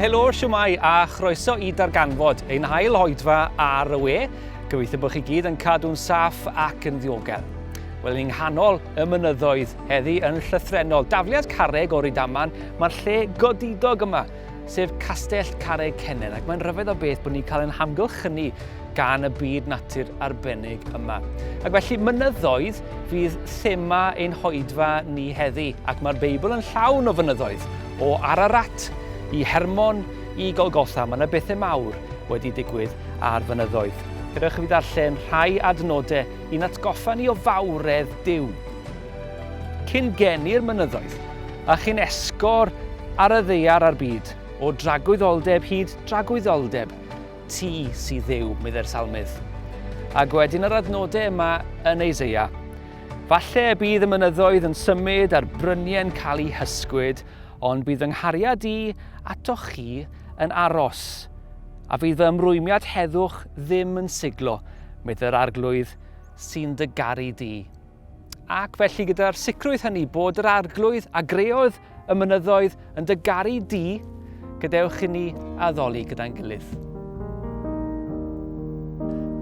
helo, siwmai a chroeso i darganfod ein hail oedfa ar y we. Gobeithio bod chi gyd yn cadw'n saff ac yn ddiogel. Wel, yng nghanol y mynyddoedd heddi yn llythrennol, dafliad carreg o Rydaman, mae'r lle godidog yma, sef Castell Carreg Cennen, ac mae'n rhyfedd o beth bod ni'n cael ein hamgylchynu gan y byd natur arbennig yma. Ac felly mynyddoedd fydd thema ein hoedfa ni heddi, ac mae'r Beibl yn llawn o fynyddoedd, o Ararat i Hermon i Golgotha. Mae yna bethau mawr wedi digwydd ar fynyddoedd. Gadewch i fi ddarllen rhai adnodau i'n atgoffa ni o fawredd Duw. Cyn geni'r mynyddoedd, a chyn esgor ar y ddaear a'r byd, o dragwyddoldeb hyd dragwyddoldeb, Ti sydd Dduw, meddai'r salmydd. Ac wedyn yr adnodau yma yn Eseia. Falle y bydd y mynyddoedd yn symud a'r bryniau'n cael eu hysgwyd, ond bydd fy nghariad i atoch chi yn aros, a fydd fy ymrwymiad heddwch ddim yn siglo, meddai'r Arglwydd sy'n dy garu di. Ac felly gyda'r sicrwydd hynny bod yr Arglwydd a greodd y mynyddoedd yn dy garu di, gadewch i ni addoli gyda'n gilydd.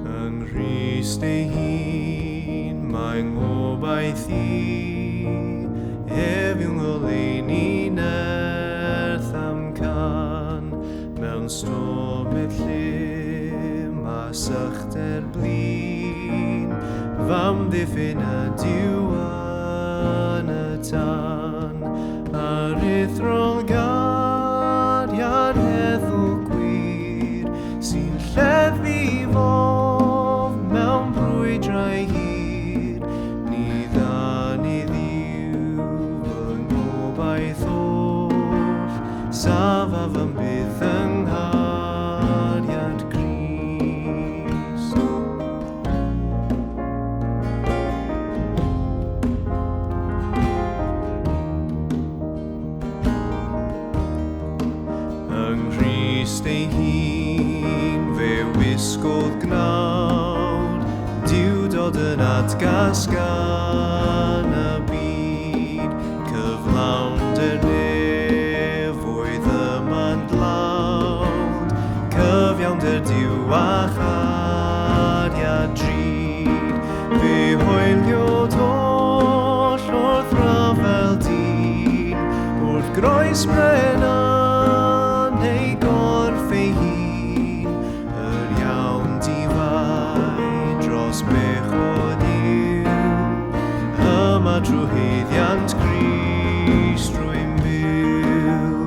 Yng Nghrist ei hun mae ngobaith i, ef yw ngoleuni nerth amcan, mewn stormydd llym a sychder blin, f'amddiffyn ydyw yn y tân, aruthrol gariad heddwch gwir, sy'n lleddfu fof mewn brwydrau hir, ni ddan i Dduw fy ngobaith oll, safaf am byth yng nghariad Crist. Yng Nghrist ei hun fe wisgodd gnawd, Duwdod yn atgas gan y byd, cyflawnder nefoedd yma'n dlawd, cyfiawnder Duw a chariad drud. Fe hoeliod oll wrth ryfel dyn, wrth groes bren yn ei gorff ei hun, yr iawn difai dros bechod yw, yma drwy haeddiant Crist rwy'n byw.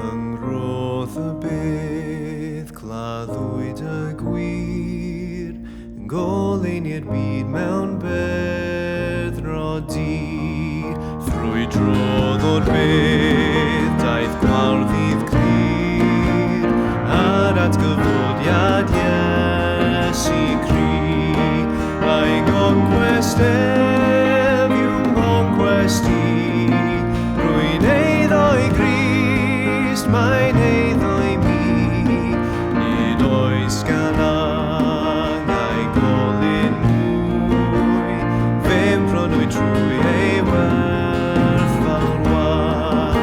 Yng ngroth y bedd claddwyd y gwir, goleuni'r byd mewn beddrod du. Ffrwydrodd o'r bedd, daeth gwawrddydd clir, a'r atgyfodiad Iesu Cri. A'i goncwest ef yw nghoncwest i, rwy'n eiddo i Grist, mae'n eiddo i mi. Nid oes gan angau golyn mwy, fe'm prynwyd trwy ei werthfawr waed.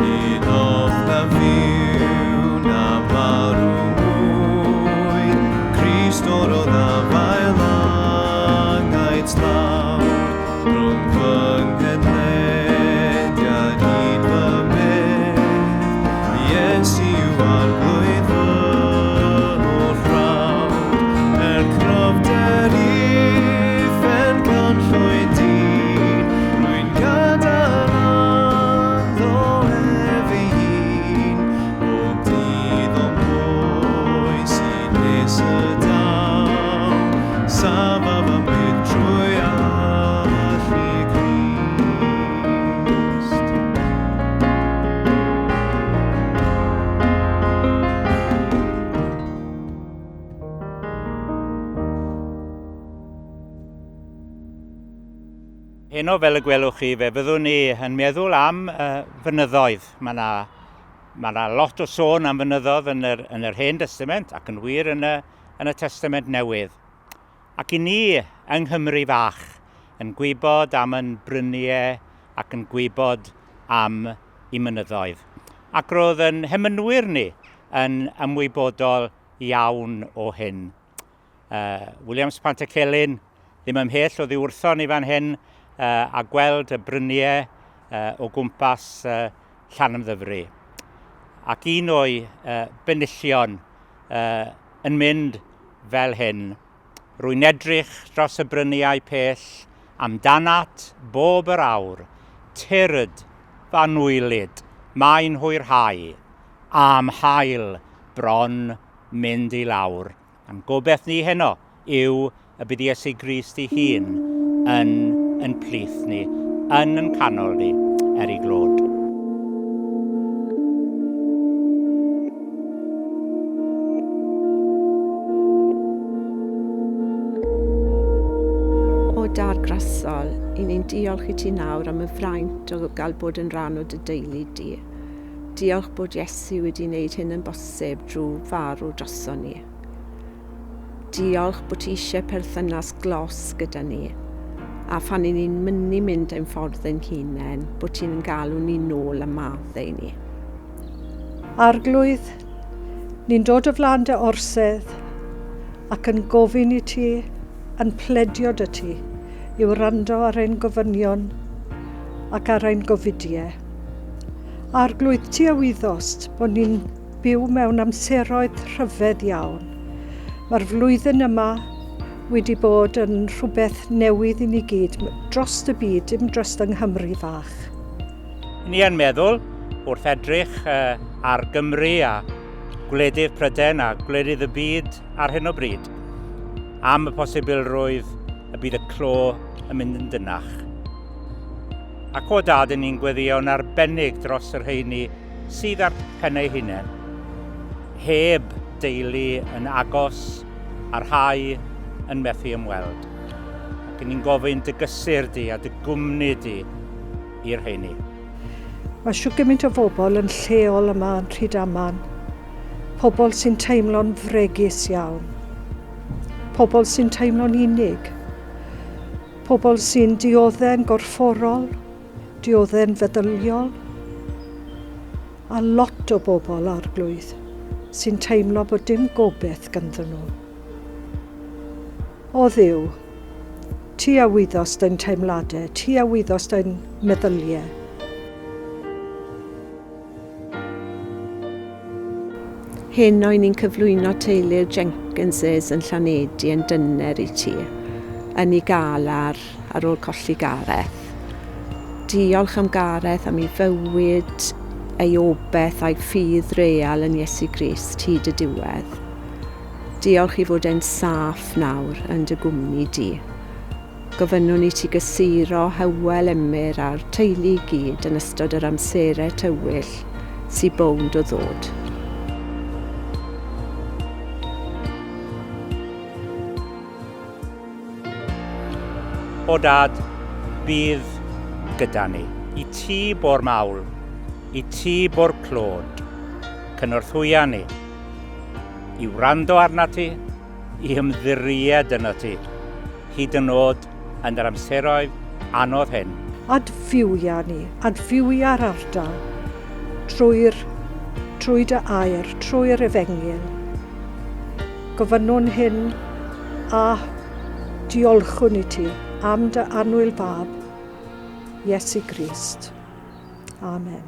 Nid ofnaf fyw na marw mwy, Crist orodd afael angau tlawd, rhwng fy nghenhedliad hyd fy medd, Iesu yw arglwydd fy holl frawd, er cryfder uffern canllwyd dyn, rwy'n gadael ynddo ef ei hun, bob dydd o'm hoes hyd nes y daw, safaf am byth trwy allu Crist. Heno, fel y gwelwch chi, fe fyddwn ni yn meddwl am uh, fynyddoedd. Mae yna ma na lot o sôn am fynyddoedd yn yr, yn yr Hen Testament ac yn wir yn y, yn y Testament Newydd. Ac i ni yng Nghymru fach yn gwybod am yn bryniau ac yn gwybod am i mynyddoedd. Ac roedd yn hemynwyr ni yn ymwybodol iawn o hyn. Uh, Williams Pantycelyn, ddim ymhell o ddiwrtho ni fan hyn, uh, a gweld y bryniau uh, o gwmpas uh, Llanymddyfri. Ac un o'i uh, benillion uh, yn mynd fel hyn. Rwy'n edrych dros y bryniau pell amdanat bob yr awr, tyrd, f'anwylyd, mae'n hwyrhau, a'm hael bron mynd i lawr. A'n gobeith ni heno yw y bydd Iesu Grist ei hun yn yn plith ni, yn yn canol ni, er ei glod. O Dad Grasol, i ni'n diolch i ti nawr am y fraint o gael bod yn rhan o dy deulu di. Diolch bod Iesu wedi wneud hyn yn bosib drwy farw droson ni. Diolch bod ti eisiau perthynas glos gyda ni, a phan i ni'n mynnu mynd ein ffordd ein hunain, bod ti'n yn galw ni nôl a maddau ni. Arglwydd, ni'n dod o flaen dy orsedd ac yn gofyn i ti, yn pledio dy ti, i wrando ar ein gofynion ac ar ein gofidiau. Arglwydd, ti a wyddost bod ni'n byw mewn amseroedd rhyfedd iawn. Mae'r flwyddyn yma wedi bod yn rhywbeth newydd i ni gyd, dros y byd, dim dros yng Nghymru fach. Ni yn meddwl, wrth edrych ar Gymru a gwledydd Prydain a gwledydd y byd ar hyn o bryd, am y posibilrwydd y bydd y clo yn mynd yn dynach. Ac o dad, yn ni'n gweddïo'n arbennig dros y rheini sydd ar pen eu hunain, heb deulu yn agos a rhai yn methu ymweld. Ac yn ni'n gofyn dy gysur di a dy gwmni di i'r rheini. Mae shwt gymaint o bobl yn lleol yma yn Rhydaman. Pobl sy'n teimlo'n fregus iawn. Pobl sy'n teimlo'n unig. Pobl sy'n diodde'n gorfforol, diodde'n feddyliol, a lot o bobl, Arglwydd, sy'n teimlo bod dim gobeith ganddyn nhw. O Dduw, ti a wyddost ein teimladau, ti a wyddost ein meddyliau. Heno i ni'n cyflwyno teulu'r Jenkinses yn Llanedi yn dyner i ti, yn ei galar ar ôl colli Gareth. Diolch am Gareth am ei fywyd, ei obeith a'i ffydd real yn Iesu Grist hyd y diwedd. Diolch i fod e'n saff nawr yn dy gwmni di. Gofynnwn i ti gysuro Hywel Emyr a'r teulu i gyd yn ystod yr amserau tywyll sy bownd o ddod. O Dad, bydd gyda ni. I ti bo'r mawl, i ti bo'r clod. Cynorthwya ni. I wrando arna ti, i ymddiried yno ti, hyd yn oed yn yr amseroedd anodd hyn. Adfywia ni, adfywia'r ardal, trwy'r, trwy dy air, trwy'r efengyl. Gofynnwn hyn a diolchwn i ti am dy annwyl fab, Iesu Grist. Amen.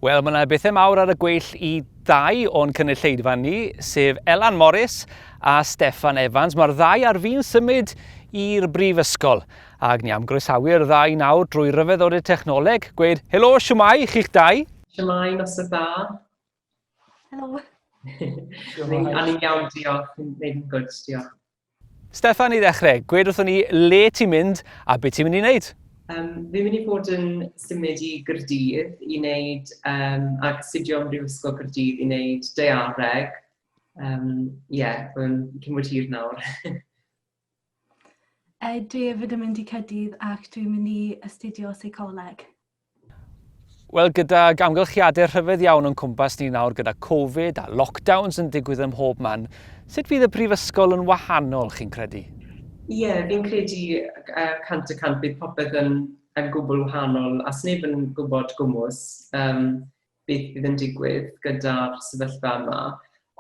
Wel, mae yna bethau mawr ar y gweill i ddau o'n cynulleidfa ni, sef Elan Morris a Steffan Evans. Mae'r ddau ar fin symud i'r brifysgol. Ac ni am groesawu'r ddau nawr drwy ryfeddodau technoleg. Gweud, helo, siwmai, chi'ch dau? Siwmai, nos dda. Helo. A ni'n iawn, diolch. Ni'n gwneud yn gwrdd, diolch. Steffan, i ddechrau, gwed wrthon ni le ti'n mynd a beth ti'n mynd i wneud? Um, fi'n mynd i fod yn symud i Gyrdydd i wneud, um, ac astudio ym Mhrifysgol Caerdydd i wneud daeareg. Um, yeah, yn cyn bod hir nawr. e, dwi hefyd yn mynd i Caerdydd ac dwi'n mynd i astudio seicoleg. Wel, gydag amgylchiadau rhyfedd iawn o'n cwmpas ni nawr gyda Covid a lockdowns yn digwydd ym mhob man, sut fydd y brifysgol yn wahanol, chi'n credu? Ie, yeah, fi'n credu 100% bydd popeth yn, yn gwbl wahanol, a sneb yn gwybod gwmws um, beth bydd yn digwydd gyda'r sefyllfa yma.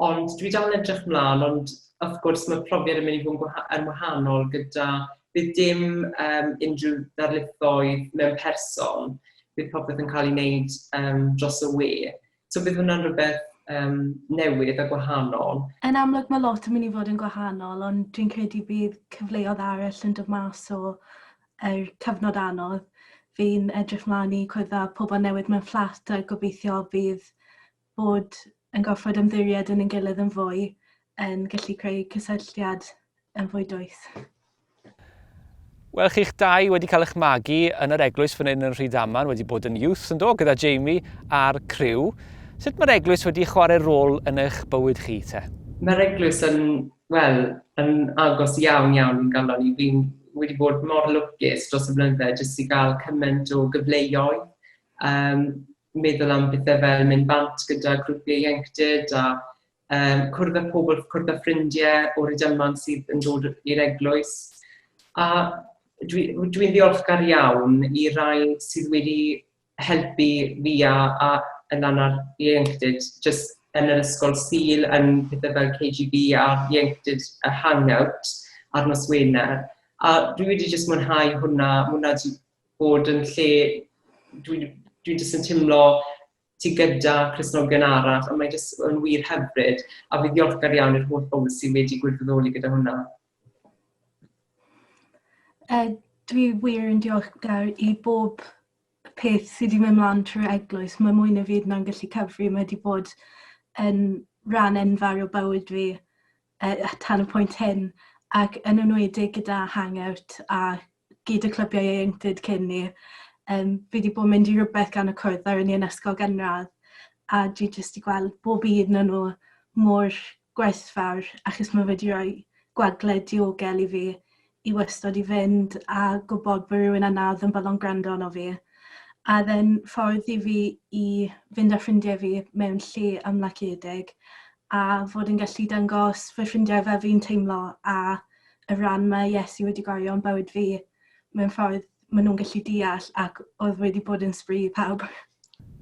Ond dwi dal yn edrych mlaen, ond wrth gwrs mae'r profiad yn mynd i fod yn wahanol gyda bydd dim um, unrhyw ddarlithoedd mewn person, bydd popeth yn cael ei wneud um, dros y we. So bydd hwnna'n rhywbeth um, newydd a gwahanol. Yn amlwg mae lot yn mynd i fod yn gwahanol, ond dwi'n credu bydd cyfleoedd arall yn dod mas o yr cyfnod anodd. Fi'n edrych mlaen i cwrdd â pobl newydd mewn fflat a gobeithio bydd bod yn gorfod ymddiried yn ein gilydd yn fwy yn gallu creu cysylltiad yn fwy dwys. Wel, chi'ch dau wedi cael eich magu yn yr eglwys fan hyn yn Rhydaman, wedi bod yn youth yn do, gyda Jamie a'r criw. Sut mae'r eglwys wedi chwarae rôl yn eich bywyd chi te? Mae'r eglwys yn, wel, yn agos iawn iawn i'n galon i. Fi'n wedi bod mor lwcus dros y blynydde jyst i gael cymaint o gyfleoedd. Um, meddwl am bethau fel mynd bant gyda grwpiau ieuenctid a um, cwrdd â pobl, cwrdd â ffrindiau o'r Rhydyman sydd yn dod i'r eglwys. A dwi'n dwi ddiolchgar iawn i rai sydd wedi helpu fi a, a yna'n ar ieuenctid, just yn yr ysgol Sul, yn pethau fel KGB a ieuenctid y hangout ar nos Wener. A dwi wedi just mwynhau hwnna, hwnna bod yn lle dwi, dwi jyst yn teimlo ti gyda Cristnogion arall, a mae jyst yn wir hyfryd, a fi ddiolchgar iawn i'r holl bobl sydd wedi gwirfoddoli gyda hwnna. Uh, dwi wir yn diolchgar i bob peth sydd wedi mynd mlaen trwy'r eglwys. Mae mwy na fyd na'n gallu cyfri. Mae wedi bod yn rhan enfawr o bywyd fi uh, tan y pwynt hyn. Ac yn enwedig gyda Hangout a gyd y clybiau ieuenctid cyn ni. Um, fi wedi bod yn mynd i rhywbeth gan y cwrdd ar ni yn ysgol gynradd a dwi jyst wedi gweld bob un o'n nhw mor gwerthfawr achos mae wedi rhoi gwagle diogel i fi i wastad i fynd a gwybod bod rhywun yna oedd yn bodlon gwrando arno fi. A then ffordd i fi i fynd â ffrindiau fi mewn lle ymlaciedig a fod yn gallu dangos fy ffrindiau fel fi'n teimlo a y rhan mae Iesu wedi gwario yn bywyd fi mewn ffordd maen nhw'n gallu deall ac oedd wedi bod yn sbri i pawb.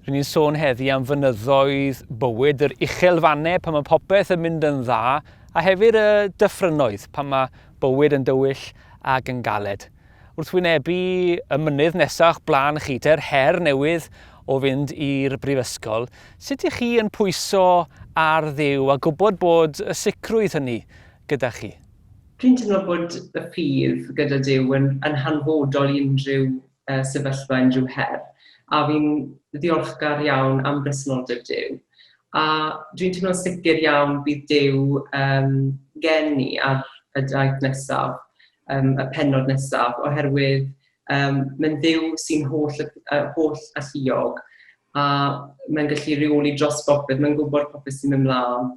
Rŷn ni'n sôn heddi am fynyddoedd bywyd, yr uchelfannau pan mae popeth yn mynd yn dda, a hefyd y dyffrynnoedd pan mae bywyd yn dywyll ac yn galed. Wrth wynebu y mynydd nesaf o'ch blaen chi, te'r her newydd o fynd i'r brifysgol, sut ych chi yn pwyso ar Dduw a gwybod bod y sicrwydd hynny gyda chi? Dwi'n teimlo bod y ffydd gyda Duw yn, yn hanfodol i unrhyw uh, sefyllfa, unrhyw her. A fi'n ddiolchgar iawn am bresenoldeb Duw. A dwi'n teimlo'n sicr iawn bydd Duw um, gen i ar y daith nesaf, um, y pennod nesaf, oherwydd um, mae'n Dduw sy'n holl, uh, holl alluog a mae'n gallu rheoli dros bopeth, mae'n gwybod popeth sy'n mynd mlaen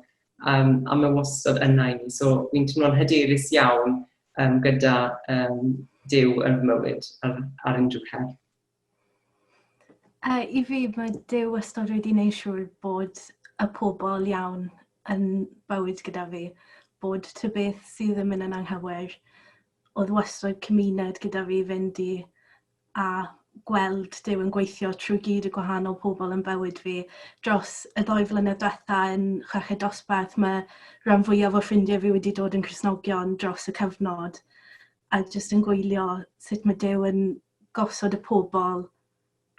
um, a mae wastad yna i ni. So fi'n teimlo'n hyderus iawn um, gyda um, Duw yn fy mywyd ar, ar unrhyw her. Uh, I fi, mae Duw wastad wedi gwneud siŵr bod y pobl iawn yn bywyd gyda fi, bod ty beth sydd yn mynd yn anghywir, oedd wastad cymuned gyda fi fynd i a gweld Duw yn gweithio trwy gyd y gwahanol pobl yn bywyd fi. Dros y ddwy flynedd diwetha yn chweched dosbarth, mae rhan fwyaf o ffrindiau fi wedi dod yn Cristnogion dros y cyfnod a jyst yn gwylio sut mae Duw yn gosod y pobl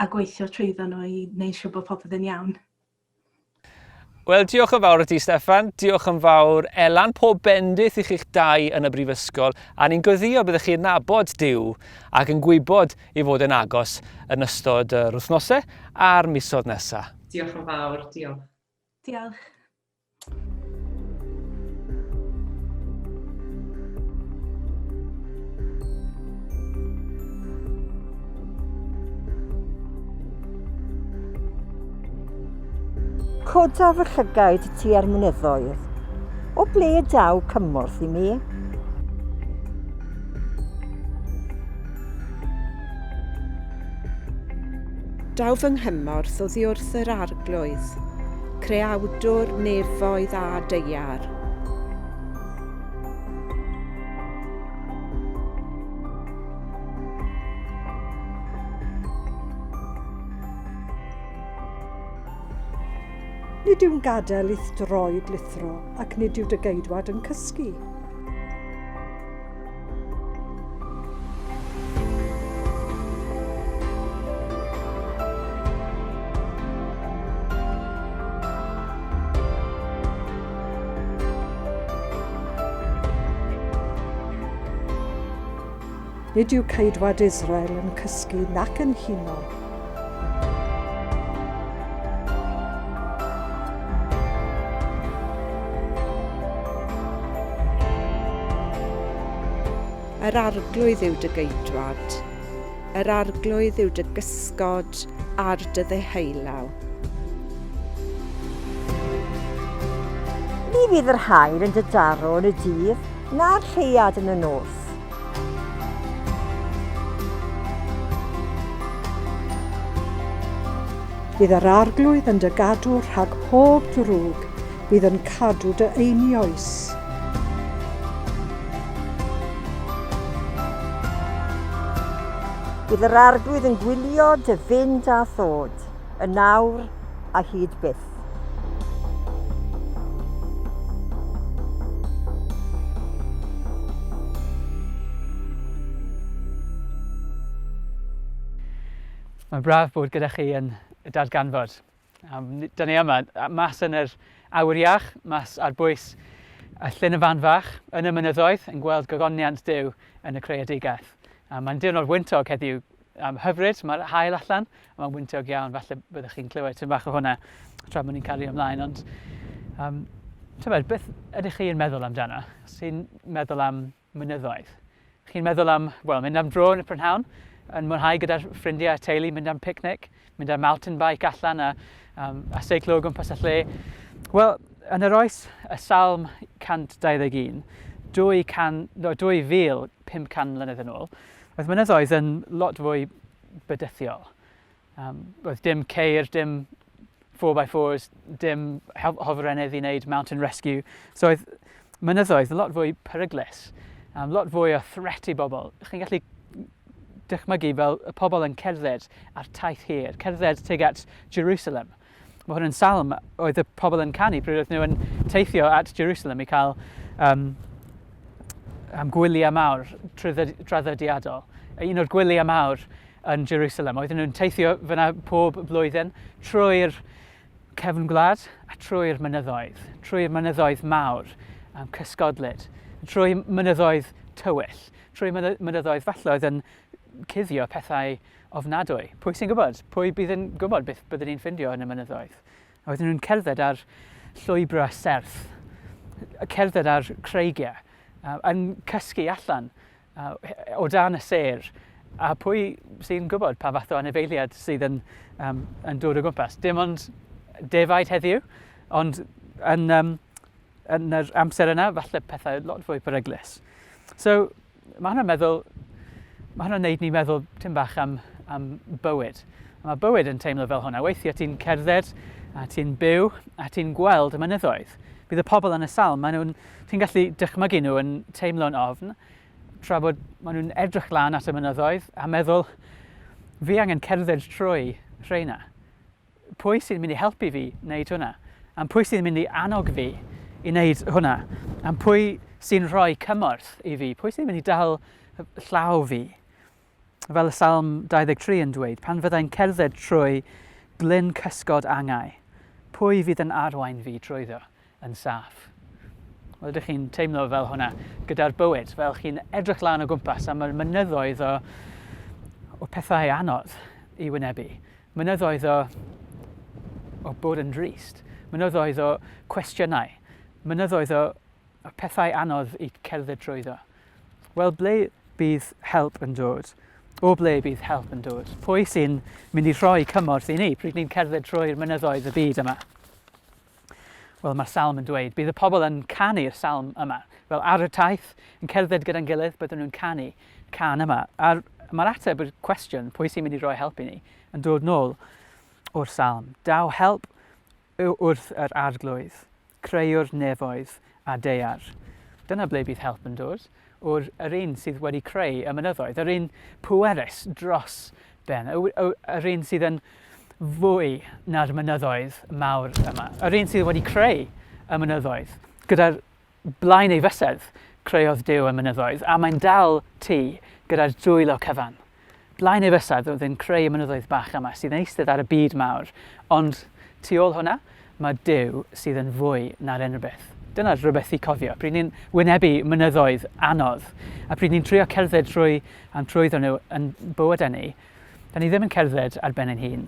a gweithio trwyddo nhw i wneud siŵr bod popeth yn iawn. Wel, diolch yn fawr i ti, Steffan. Diolch yn fawr, Elan. Pob bendith i chi'ch dau yn y brifysgol. A ni'n gweddio byddwch chi'n nabod Duw ac yn gwybod ei fod yn agos yn ystod yr wythnosau a'r misoedd nesaf. Diolch yn fawr, diolch. Diolch. Coda fy llygaid tua'r mynyddoedd. O ble daw cymorth i mi? Daw fy nghymorth oddi wrth yr Arglwydd, Creawdwr nefoedd a daear. Nid yw'n gadael i'th droed lithro ac nid yw dy geidwad yn cysgu. Nid yw ceidwad Israel yn cysgu nac yn huno. Yr Arglwydd yw dy geidwad. Yr Arglwydd yw dy gysgod ar dy ddeheulaw. Ni fydd yr haul yn dy daro yn y dydd, na'r lleuad yn y nos. Bydd yr Arglwydd yn dy gadw rhag pob drwg, bydd yn cadw dy einioes. Bydd yr Arglwydd yn gwylio dy fynd a thod, yn awr a hyd byth. Mae'n braf bod gyda chi yn darganfod. Um, dyna ni yma, mas yn yr awyr iach, mas ar bwys y llyn y fan fach, yn y mynyddoedd, yn gweld gogoniant Duw yn y creadigaeth. Um, mae'n diwrnod wyntog heddiw, um, hyfryd, mae'r hael allan, mae'n wyntog iawn, falle byddwch chi'n clywed tipyn bach o hwnna tra bod ni'n cario ymlaen, ond um, tybed, beth ydych chi'n meddwl amdano? Os chi'n meddwl am mynyddoedd? Chi'n meddwl am, wel, mynd am dro yn y prynhawn, yn mwynhau gyda'r ffrindiau a teulu, mynd am picnic, mynd ar mountain bike allan a, um, a seiclo o gwmpas y lle. Wel, yn yr oes y Salm 121, 200, no, 2500 mlynedd yn ôl, oedd mynyddoedd yn lot fwy bydyddiol. Um, roedd dim ceir, dim 4x4s, dim hofrennydd i wneud mountain rescue. So oedd mynyddoedd yn lot fwy peryglus, um, lot fwy o threat i bobl. Chi'n gallu dychmygu fel y pobl yn cerdded ar taith hir, cerdded tuag at Jerusalem. Mae hwn yn salm oedd y pobl yn canu pryd oedd nhw yn teithio at Jerusalem i cael um, um, gwyliau mawr traddodiadol. Un o'r gwyliau mawr yn Jerusalem. Oedden nhw'n teithio fyna pob blwyddyn trwy'r cefn gwlad a trwy'r mynyddoedd, trwy'r mynyddoedd mawr, um, cysgodlyd, trwy mynyddoedd tywyll, trwy mynyddoedd falle oedd yn cuddio pethau ofnadwy. Pwy sy'n gwybod? Pwy bydd yn gwybod beth byddwn ni'n ffindio yn y mynyddoedd? A oedden nhw'n cerdded ar llwybrau serth, cerdded ar creigiau, yn cysgu allan o dan y sêr. A pwy sy'n gwybod pa fath o anifeiliad sydd yn, um, yn dod o gwmpas? Dim ond defaid heddiw, ond yn, um, yn yr amser yna, falle pethau lot fwy peryglus. So, mae hwnna'n meddwl, mae hwnna'n neud ni meddwl tim bach am, am bywyd. A mae bywyd yn teimlo fel hwnna. Weithiau ti'n cerdded a ti'n byw a ti'n gweld y mynyddoedd. Bydd y pobl yn y salm, maen nhw'n, ti'n gallu dychmygu nhw yn teimlo'n ofn, tra bod maen nhw'n edrych lan at y mynyddoedd a meddwl, fi angen cerdded trwy rheina. Pwy sy'n mynd i helpu fi wneud hwnna? Am pwy sy'n mynd i annog fi i wneud hwnna? Am pwy sy'n rhoi cymorth i fi? Pwy sy'n mynd i dal llaw fi? Fel y Salm 23 yn dweud, pan fyddai'n cerdded trwy glyn cysgod angau, pwy fydd yn arwain fi trwyddo yn saff? Wel, ydych chi'n teimlo fel hwnna gyda'r bywyd, fel chi'n edrych lan o gwmpas am y mynyddoedd o, o pethau anodd i wynebu. Mynyddoedd o, o bod yn drist, mynyddoedd o cwestiynau, mynyddoedd o pethau anodd i cerdded trwyddo. Wel, ble bydd help yn dod? O ble bydd help yn dod? Pwy sy'n mynd i rhoi cymorth i ni pryd ni'n cerdded trwy'r mynyddoedd y byd yma? Wel, mae'r salm yn dweud, bydd y pobl yn canu'r salm yma. Fel ar y taith, yn cerdded gyda'n gilydd, bydden nhw'n canu can yma. A mae'r ateb i'r cwestiwn, pwy sy'n mynd i roi help i ni, yn dod nôl o'r salm. Daw help wrth yr arglwydd, creuwr nefoedd a daear. Dyna ble bydd help yn dod, o'r yr un sydd wedi creu y mynyddoedd, yr un pwerus dros ben, yr un sydd yn fwy na'r mynyddoedd mawr yma, yr un sydd wedi creu y mynyddoedd. Gyda'r blaen ei fysedd creodd Duw y mynyddoedd, a mae'n dal ti gyda'r dwylo cyfan. Blaen ei fysedd oedd e'n creu y mynyddoedd bach yma sydd yn eistedd ar y byd mawr, ond tu ôl hwnna, mae Duw sydd yn fwy na'r unrhyw beth. Dyna rhywbeth i cofio. Pryd ni'n wynebu mynyddoedd anodd, a pryd ni'n trio cerdded trwy am trwyddo nhw yn bywydau ni, da ni ddim yn cerdded ar ben ein hun.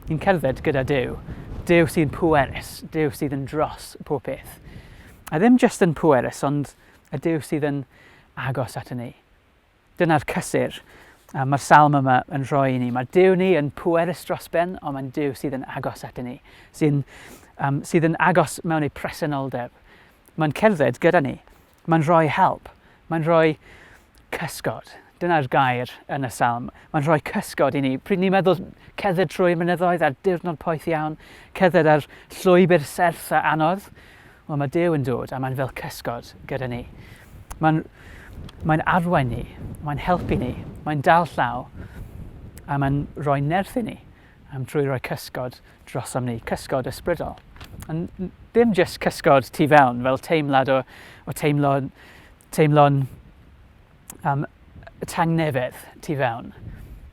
Ni'n cerdded gyda Duw. Duw sy'n pwerus, Duw sydd yn dros pob peth. A ddim jyst yn pwerus, ond y Duw sydd yn agos at ni. Dyna'r cysur a mae'r salm yma yn rhoi i ni. Mae Duw ni yn pwerus dros ben, ond mae'n Duw sydd yn agos at ni, sy'n, um, sydd yn agos mewn ei presenoldeb. Mae'n cerdded gyda ni. Mae'n rhoi help. Mae'n rhoi cysgod. Dyna'r gair yn y salm. Mae'n rhoi cysgod i ni. Pryd ni'n meddwl cerdded trwy'r mynyddoedd ar diwrnod poeth iawn, cerdded ar llwybr serth a anodd, wel mae Duw yn dod a mae'n fel cysgod gyda ni. Mae'n mae arwain ni, mae'n helpu ni, mae'n dal llaw a mae'n rhoi nerth i ni am trwy roi cysgod drosom ni, cysgod ysbrydol. Yn ddim jyst cysgod tu fewn, fel teimlad o, o teimlo, teimlo'n um, tangnefedd tu fewn.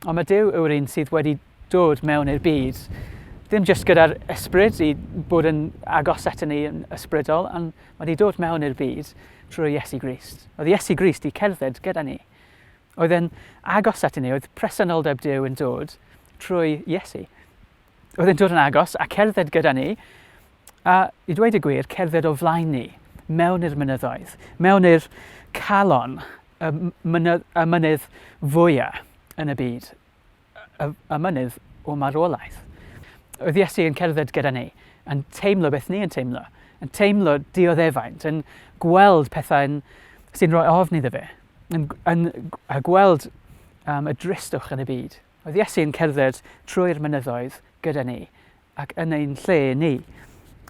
Ond mae Duw yw'r un sydd wedi dod mewn i'r byd, ddim jyst gyda'r ysbryd i bod yn agos at ni yn ysbrydol, ond mae wedi dod mewn i'r byd trwy Iesu Grist. Oedd Iesu Grist i cerdded gyda ni. Oedd e'n agos at ni, oedd presenoldeb Duw yn dod trwy Iesu. Oedd e'n dod yn agos a cerdded gyda ni, a i dweud y gwir, cerdded o flaen ni, mewn i'r mynyddoedd, mewn i'r calon, y mynydd, y mynydd fwyaf yn y byd, y, y mynydd o marwolaeth. Oedd Iesu yn cerdded gyda ni, yn teimlo beth ni yn teimlo, yn teimlo dioddefaint, yn gweld pethau sy'n rhoi ofn iddo fe, yn, yn, a gweld um, y dristwch yn y byd. Oedd Iesu yn cerdded trwy'r mynyddoedd gyda ni ac yn ein lle ni.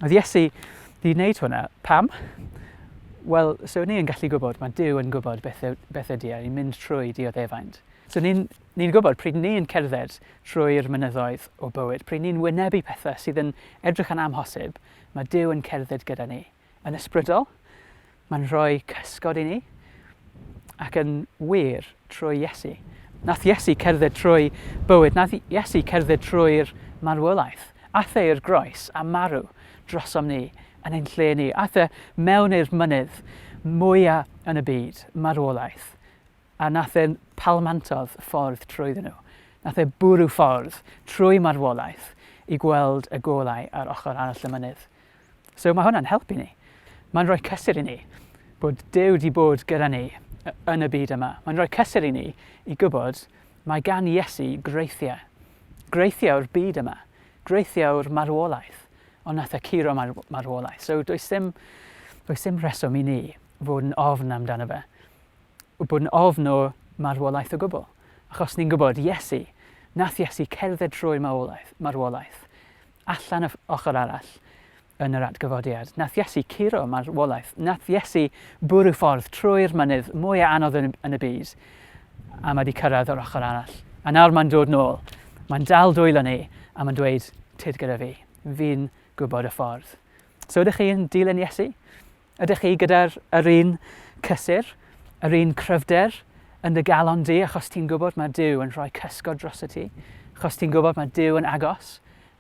Oedd Iesu di wneud hwnna. Pam? Wel, so ni yn gallu gwybod, mae Duw yn gwybod beth, beth ydy e, ni'n mynd trwy dioddefaint. So ni'n ni gwybod pryd ni'n cerdded trwy'r mynyddoedd o bywyd, pryd ni'n wynebu pethau sydd yn edrych yn amhosib, mae Duw yn cerdded gyda ni. Yn ysbrydol, mae'n rhoi cysgod i ni, ac yn wir trwy Iesu. Nath Iesu cerdded trwy bywyd, nath Iesu cerdded trwy'r marwolaeth. Ath e i'r groes a marw drosom ni yn ein lle ni. Ath e mewn i'r mynydd mwyaf yn y byd, marwolaeth. A nath e palmantodd ffordd trwyddyn nhw. Nath e bwrw ffordd trwy marwolaeth i gweld y golau ar ochr arall y mynydd. So mae hwnna'n helpu ni. Mae'n rhoi cysur i ni bod Duw di bod gyda ni yn y byd yma. Mae'n rhoi cysur i ni i gwybod mae gan Iesu greithiau. Greithiau o'r byd yma. Greithiau o'r marwolaeth. Ond nath e curo mar marwolaeth. So does dim, does dim rheswm i ni fod yn ofn amdano fe. Bod yn ofn o marwolaeth o gwbl. Achos ni'n gwybod Iesu, nath Iesu cerdded trwy marwolaeth, marwolaeth allan y ochr arall yn yr atgyfodiad. Nath Iesu curo marwolaeth. Nath Iesu bwrw ffordd trwy'r mynydd mwy anodd yn, yn y byd. A mae wedi cyrraedd o'r ochr arall. A nawr mae'n dod nôl. Mae'n dal dwylo ni a mae'n dweud, tyd gyda fi. Fi'n gwybod y ffordd. So ydych chi'n dilyn Iesu? Ydych chi gyda'r yr un cysur, yr un cryfder, yn dy galon di achos ti'n gwybod mae Duw yn rhoi cysgod dros y ti, achos ti'n gwybod mae Duw yn agos,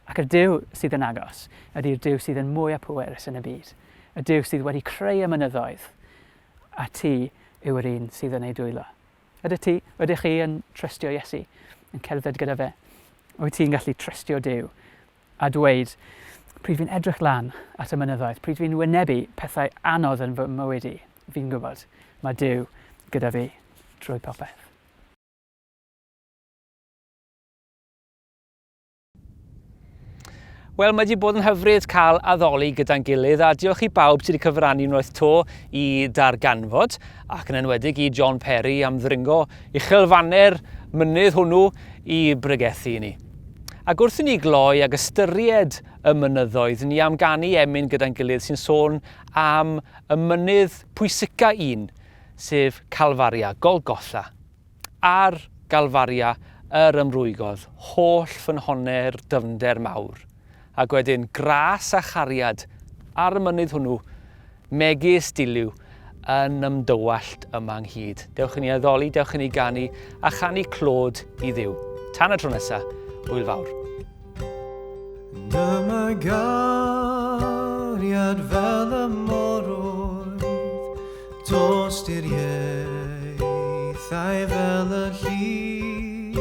ac y Duw sydd yn agos ydy'r Duw sydd yn mwy a pwerus yn y byd, y Duw sydd wedi creu y mynyddoedd, a ti yw yr un sydd yn ei dwylo. Ydych ti, ydych chi yn trystio Iesu, yn cerdded gyda fe? Wyt ti'n gallu trystio Duw a dweud, pryd fi'n edrych lan at y mynyddoedd, pryd fi'n wynebu pethau anodd yn fy mywyd i, fi'n gwybod, mae Duw gyda fi drwy popeth. Wel, mae wedi bod yn hyfryd cael addoli gyda'n gilydd a diolch i bawb sydd wedi cyfrannu unwaith to i darganfod ac yn enwedig i John Perry am ddringo uchelfanner mynydd hwnnw i bregethu i ni. Ac wrth i ni gloi ag ystyried y mynyddoedd, ni am ganu emyn gyda'n gilydd sy'n sôn am y mynydd pwysica un, sef Calfaria, Golgotha. Ar Galfaria yr ymrwygodd holl ffynhonnau'r dyfnder mawr, ac wedyn gras a chariad ar y mynydd hwnnw, megis dilyw, yn ymdywallt yma ynghyd. Dewch i ni addoli, dewch i ni ganu, a chanu clod i Dduw. Tan y tro nesaf, hwyl fawr. Dyma gariad fel y moroedd, Tosturiaethau fel y lli,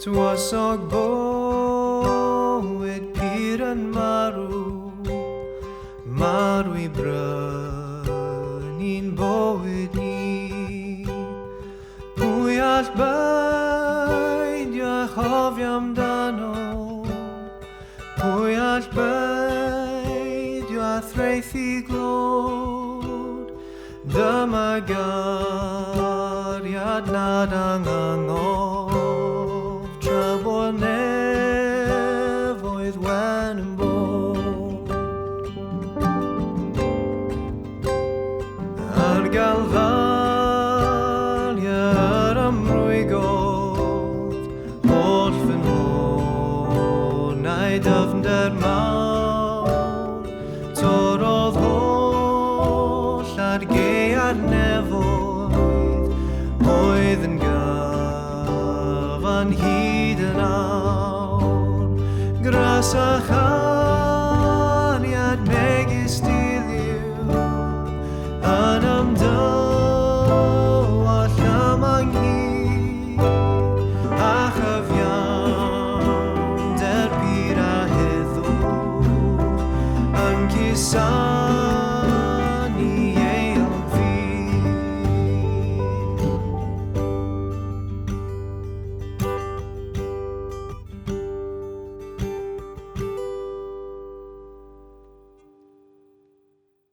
Tywysog bywyd pur yn marw, Marw i brynu'n bywyd ni. Pwy all beidio â chofio amdano? Pwy all beidio â thraethu glod? Dyma gariad nad angangof, Tra bo nefoedd wen yn bod. Ar Galfaria yr ymrwygodd, Holl ffynhonnau dyfnder mawr, Torrodd holl argaeau'r nefoedd, Oedd yn gyfan hyd yn awr. Gras a chariad megis diliw, Yn ymdywallt yma ynghyd, A chyfiawnder pur a heddwch, Yn cusanu.